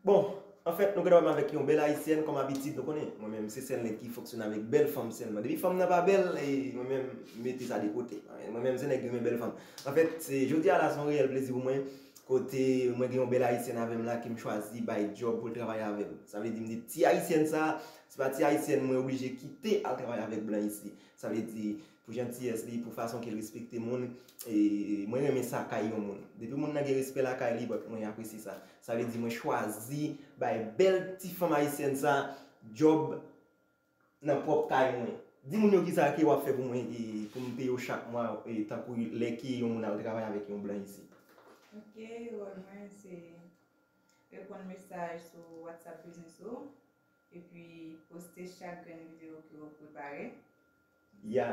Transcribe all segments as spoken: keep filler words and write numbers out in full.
Bon, anfèt, nou gentan wè m avèk yon bèl ayisyèn, kòm abitid, nou konnen. Mwen menm, se sèl nèg ki fonksyone avèk bèl fanm sèlman. Depi fanm nan pa bèl, e mwen menm, m mete sa de kote. Mwen menm, se nèg ki renmen bèl fanm. Anfèt, se, jodi a la, se yon reyèl plezi pou mwen. Kote mwen gen yon bèl ayisyèn avè m la, ke m chwazi bay djòb pou l travay avè m. Sa vle di, m di, ti ayisyèn sa, se pa ti ayisyèn mwen oblije kite al travay avèk blan isi. Sa vle di, pou jantiyès li, pou fason ke l respekte moun, e mwen renmen sa kay yon moun. Depi moun nan gen respè lakay li, but mwen apresye sa. Sa vle di, mwen chwazi bay bèl ti fanm ayisyèn sa djòb nan pwòp kay mwen. Di moun yo kisa ke w ap fè pou mwen, e pou m peye w chak mwa, e tankou lè ke yon moun al travay avèk yon blan isi. Ok, wòl mwen se reponn mesaj sou WhatsApp Business ou, epi poste chak grenn videyo ke w prepare. Ya,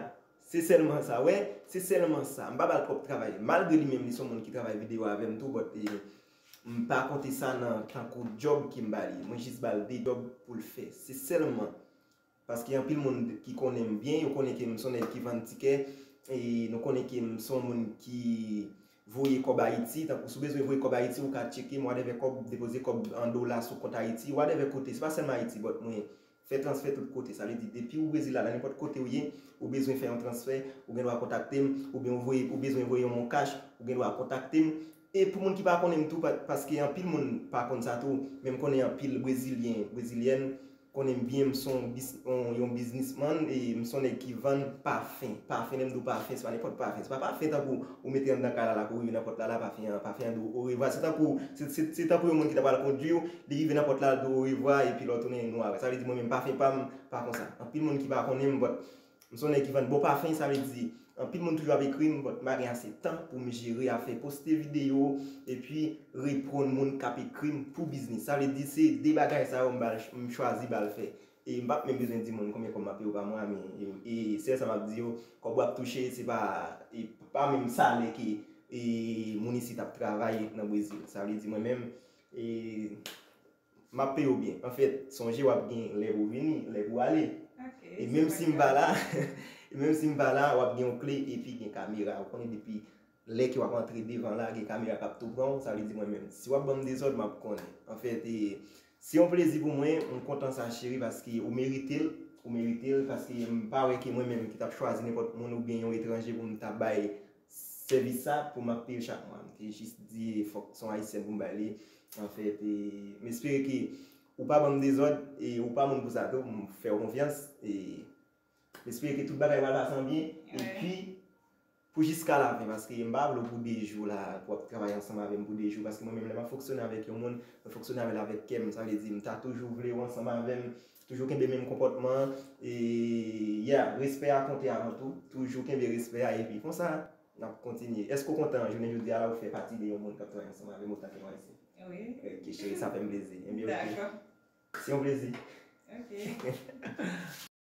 se sèlman sa, wè, se sèlman sa. M pa ba l twòp travay. Malgre li menm, li se yon moun ki travay videyo avè m tou, but e, m pa konte sa nan tankou djòb ke m ba li. Mwen jis ba l de djòb pou l fè. Se sèlman. Paske anpil moun ki konnen m byen, yo konnen ke m se yon nèg ki vann tikè, e nou konnen ke m se yon moun ki voye kòb Ayiti. Tankou si w bezwen voye kòb Ayiti, ou ka tcheke m, whatever kòb, depoze kòb an dola sou kont Ayiti, whatever kote, se pa sèlman Ayiti, but mwen fè transfè tout kote. Sa vle di, depi ou Brezil la, nan nenpòt kote ou ye, ou bezwen fè yon transfè, ou gen dwa kontakte m, oubyen ou voye, ou bezwen voye yon mon cash, ou gen dwa kontakte m. E pou moun ki pa konnen m tou, pa- paske anpil moun pa konn sa tou, men m konnen anpil Brezilyen, Brezilyèn, konnen m byen, m se yon bis- yon, yon biznismann, e m se yon nèg ki vann pafen. Pafen, lè m di w pafen, se pa nenpòt pafen. Se pa pafen tankou ou mete anndan kay la, la, pou rive nan pòt la, la, pafen an, pafen an di w orevwa. Se tankou, se, se, se tankou yon moun ki ta pral kondui w, li rive nan pòt la, l di w orevwa, epi lè w tounen, nou arete. Sa vle di, mwen menm, pafen pa m, pa konsa. Anpil moun ki pa konnen m, but m se yon nèg ki vann bon pafen, sa vle di, anpil moun toujou ap ekri m, but m pa gen ase tan pou m jere afè poste videyo, epi reponn moun k ap ekri m pou biznis. Sa vle di, se de bagay sa yo m ba l- m chwazi ba l fè. E m p ap menm bezwen di moun konbyen kòb m ap peye yo pa mwa, men e, e sèl sa m ap di yo, kòb w ap touche, se pa, e pa menm salè ke e, moun isit ap travay nan Brezil. Sa vle di mwen menm, e, m ap peye w byen. Anfèt, sonje w ap gen lè pou w vini, lè pou w ale. Ok, e menm si m pa la, e menm si m pa la, w ap gen yon kle epi gen kamera. Ou konnen depi lè ke w ap antre devan la, gen kamera k ap tou pran w, sa vle di mwen menm. Si w ap ban m dezòd, m ap konnen. Anfèt, e, se yon plezi pou mwen, m kontan sa cheri, paske ou merite l, ou merite l, paske m pa wè ke mwen menm ki t ap chwazi nenpòt moun oubyen yon etranje pou m ta bay sèvis sa pou m ap peye l chak mwa. M te jis di fòk se yon ayisyèn pou m bay li. Anfèt, e, m espere ke ou pa ban m dezòd, e ou pa moun pou sa tou, m fè w konfyans, e m espere ke tout bagay pral pase an byen, epi pou jiska lafen, paske m pa vle w pou de jou la, pou w ap travay ansanm avè m pou de jou, paske mwen menm lè m ap fonksyone avèk yon moun, mwen fonksyone avè l avèk kè m, sa vle di m ta toujou vle w ansanm avè m, toujou kenbe menm konpòtman, e, yeah, respè a konte avan tou, toujou kenbe respè a, epi konsa, n ap kontinye. Èske w kontan jounen jodi a la ou fè pati de yon moun k ap travay ansanm avè m otan ke yon ayisyen? Wi. Ok, cheri, sa fè m plezi. Ebyen, ok. Dakò. Se yon plezi. Ok.